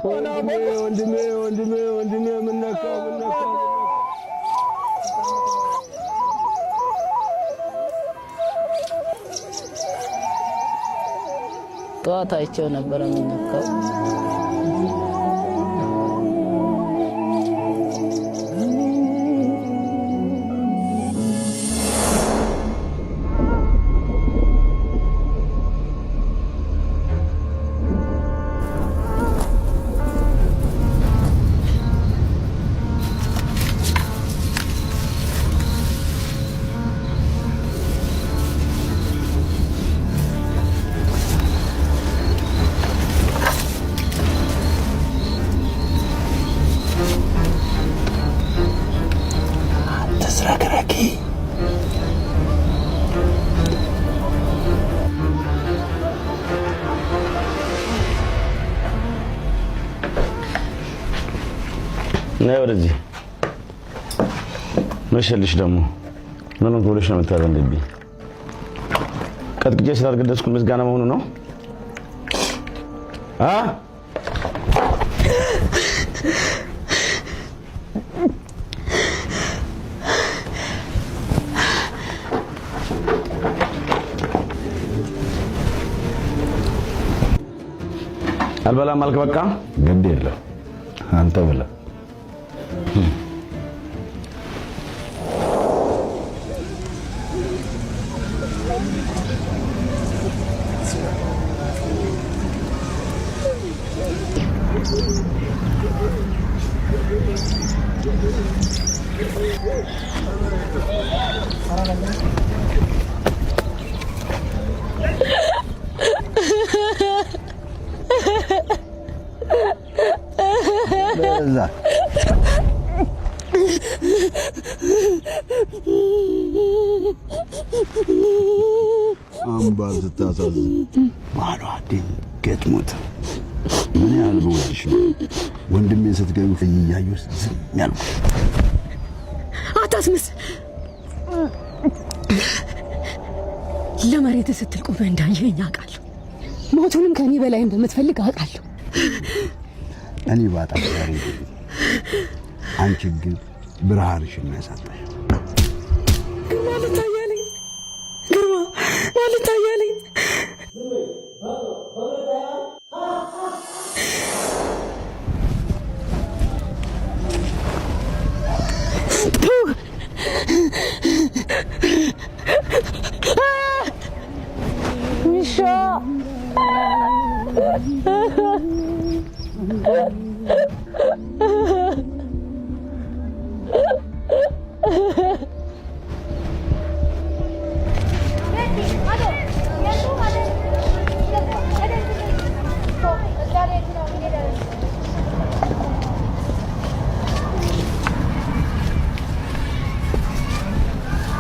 ወንድሜ ወንድሜ ወንድሜ ምን ነካው? ምን ነካው? ጠዋት አይቼው ነበረ የሚነካው። ተዝረክረኪ። ነይ ወደዚህ። መሸልሽ ደግሞ ምን ሆንክ ብለሽ ነው የምታዘንብኝ? ቀጥቅጬ ስላልገደስኩ ምስጋና መሆኑ ነው? አ አልበላም አልክ? በቃ ግድ የለም አንተ ብላ። በዛ። አምባር ስታሳዝን ባሏ ድንገት ሞተ። ምን ያህል በወድሽ ነው ወንድሜን ስትገቢ እያየሁ ዝም ያልኩት። አታስመስል። ለመሬት ስትል ቆመህ እንዳየኸኝ አውቃለሁ። ሞቱንም ከኔ በላይ እንደምትፈልግ አውቃለሁ። እኔ ባጣ ዛሬ፣ አንቺ ግን ብርሃንሽን ነው ያሳጣሽ። ግርማ ልታያለኝ፣ ግርማ ልታያለኝ። ውሻ።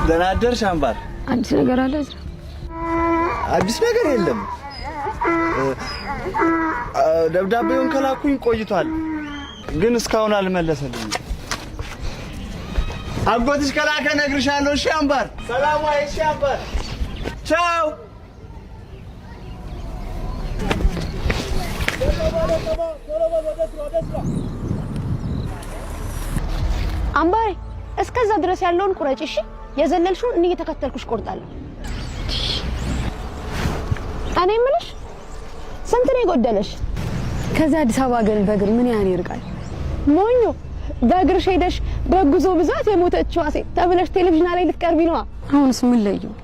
ደህና አደርሽ አምባር። አዲስ ነገር አለ እዝራ? አዲስ ነገር የለም። ደብዳቤውን ከላኩኝ ቆይቷል፣ ግን እስካሁን አልመለሰልኝም። አጎትሽ ከላከ እነግርሻለሁ። እሺ አምባር፣ ሰላም ዋይ። እሺ አምባር፣ ቻው። አምባሬ፣ እስከዛ ድረስ ያለውን ቁረጭ እሺ። የዘለልሽውን እኔ እየተከተልኩሽ ቆርጣለሁ። እኔ የምልሽ ስንት ነው የጎደለሽ? ከዚህ አዲስ አበባ ግን በእግር ምን ያህል ይርቃል? ሞኞ፣ በእግርሽ ሄደሽ በጉዞ ብዛት የሞተችዋ ሴት ተብለሽ ቴሌቪዥን ላይ ልትቀርቢ ነዋ። አሁንስ ምን ለየው?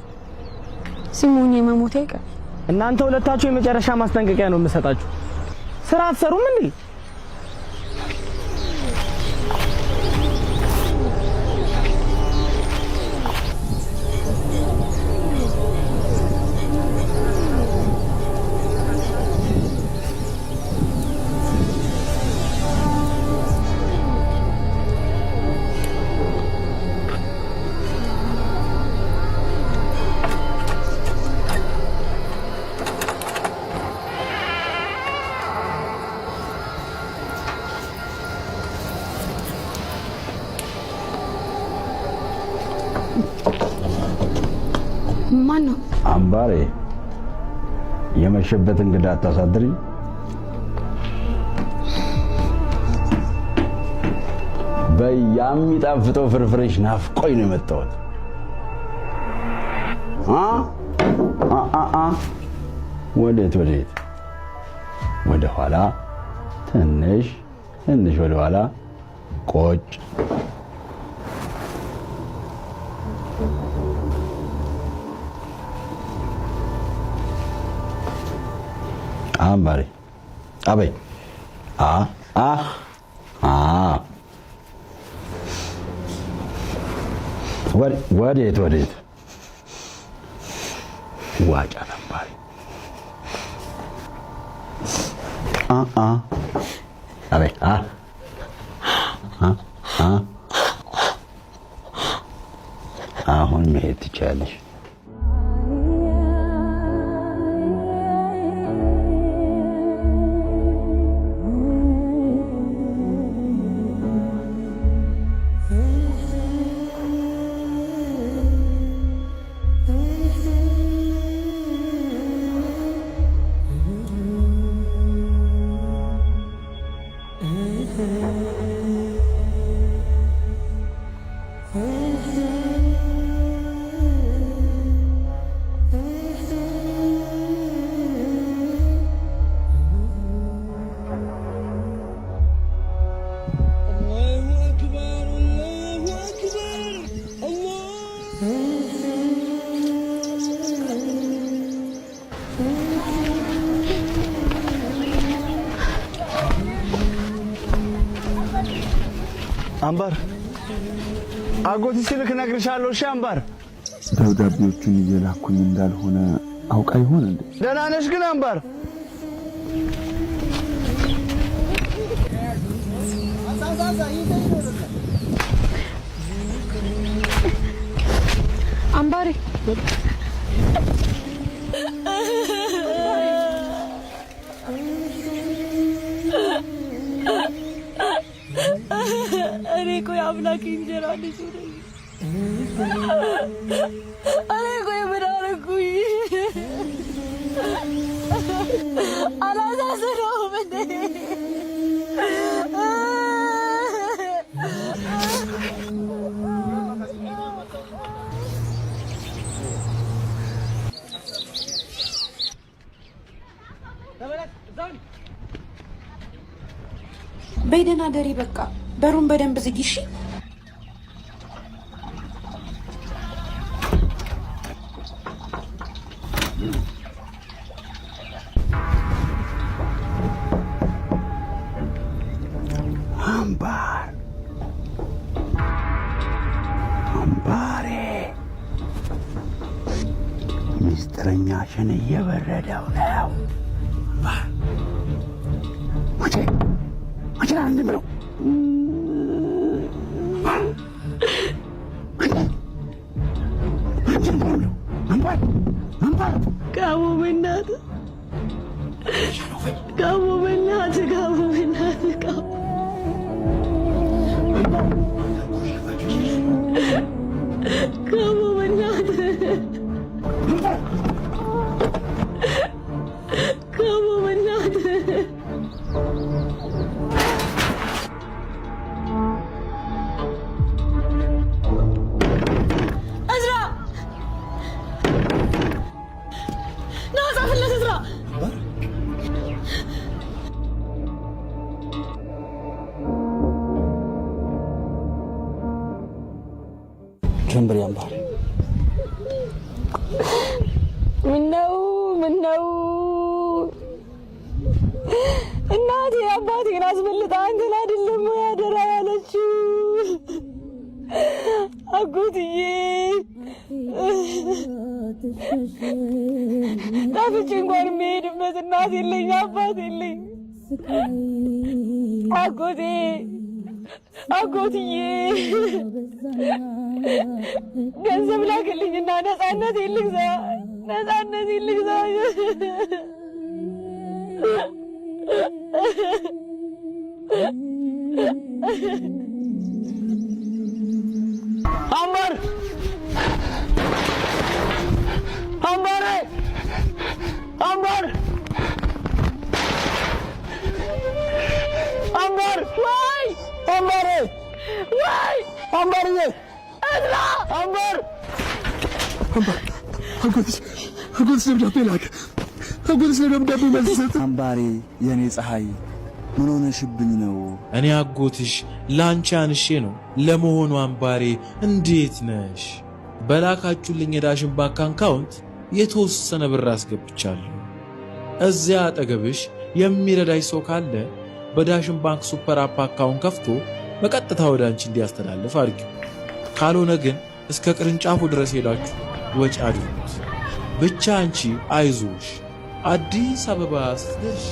ሲሞኝ መሞቴ አይቀር። እናንተ ሁለታችሁ የመጨረሻ ማስጠንቀቂያ ነው የምሰጣችሁ። ስራ አትሰሩም እንዴ? ማን ነው? አምባሬ፣ የመሸበት እንግዳ አታሳድሪ። በይ የሚጣፍጠው ፍርፍርሽ ናፍቆኝ ነው የመጣሁት። አ አ አ አ ወዴት ወዴት? ወደ ኋላ ትንሽ ትንሽ ወደ ኋላ ቆጭ። አምባሬ አበይ አ አ አ ወዴት ወዴት? ዋጫ አምባሬ አ አ አበይ አ አ አ አሁን መሄድ ትችያለሽ። አምባር አጎት ሲልክ እነግርሻለሁ። እሺ አምባር፣ ደብዳቤዎቹን እየላኩኝ እንዳልሆነ አውቃ ይሆን እንዴ? ደህና ነሽ ግን አምባር? አምባሬ እኔ እኮ የአምላክ እንጀራ ልጅ ነኝ። እኔ እኮ የምን አደረኩኝ? አላሳዝነውም እንዴ? በይ ደህና ደሪ። በቃ በሩን በደንብ ዝጊ እሺ። አምባር አምባሬ ሚስጥረኛሽን እየበረደው ነው። አምባር መቼ መቼ ነው እንዲህ የምለው? አምባር አምባር ጋሞ በእናትህ፣ ጋሞ በእናትህ፣ ጋሞ በእናትህ፣ ጋሞ ጋሞ በእናትህ፣ ጋሞ በእናትህ። እዝራ ና ጻፍለት፣ እዝራ። ጀንበሬ አምባሬ ምነው ምነው እናቴ አባቴን አስበልጣ አንተን አይደለም ወይ አደራ ያለችው? አጎትዬ ጠፍቼ እንኳን የሚሄድበት እናት የለኝ አባት የለኝ። አጎቴ አጎትዬ ገንዘብ ላክልኝና ነፃነት ልግዛ፣ ነፃነት ልግዛ። አምባር አምባሬ አምባር አምባር ወይ አምባሬ ወይ አምባርዬ፣ እዝራ አምባር፣ አምባር፣ አጎትሽ አጎትሽ ደብዳቤ ላከ። አጎትሽ ለደብዳቤ መልስ ሰጠ። አምባሬ የኔ ፀሐይ ምን ሆነሽብኝ ነው? እኔ አጎትሽ ላንቺ አንሼ ነው። ለመሆኑ አምባሬ እንዴት ነሽ? በላካችሁልኝ የዳሽን ባንክ account የተወሰነ ብር አስገብቻለሁ። እዚያ አጠገብሽ የሚረዳሽ ሰው ካለ በዳሽን ባንክ super app account ከፍቶ በቀጥታ ወደ አንቺ እንዲያስተላልፍ አድርጊው። ካልሆነ ግን እስከ ቅርንጫፉ ድረስ ሄዳችሁ ወጪ አድርጉት። ብቻ አንቺ አይዞሽ፣ አዲስ አበባ ስትደርሺ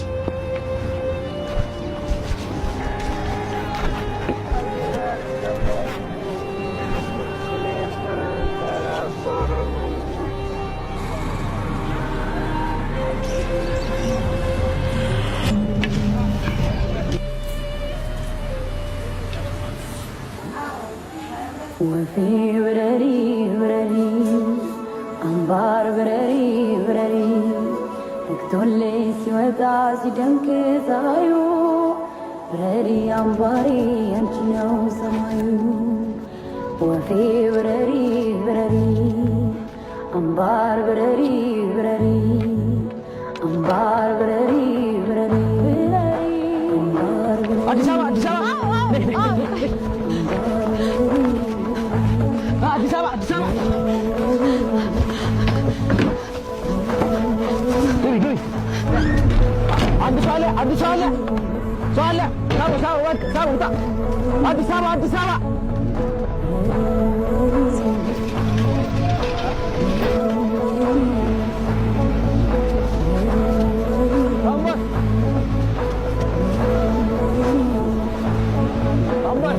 ወፌ ብረሪ ብረሪ አምባር ብረሪ ብረሪ ነግቶልሽ ሲወጣ ሲደምቅ ፀሐዩ ብረሪ አምባሪ አንቺ ነው ሰማዩ። ወፌ ብረሪ ብረሪ አምባር ብረሪ ብረሪ አምባር ብረሪ ብረሪ አምባር ብረሪ። አዲስ አበባ፣ አዲስ አበባ፣ አዲስ አበባ፣ አዲስ አበባ፣ ግቢ ግቢ። አንድ ሰው አለ፣ አንድ ሰው አለ፣ ሰው አለ። ሳቡ ሳቡ፣ ወርቅ ሳቡ፣ ውጣ። አዲስ አበባ፣ አዲስ አበባ። አምባር፣ አምባር።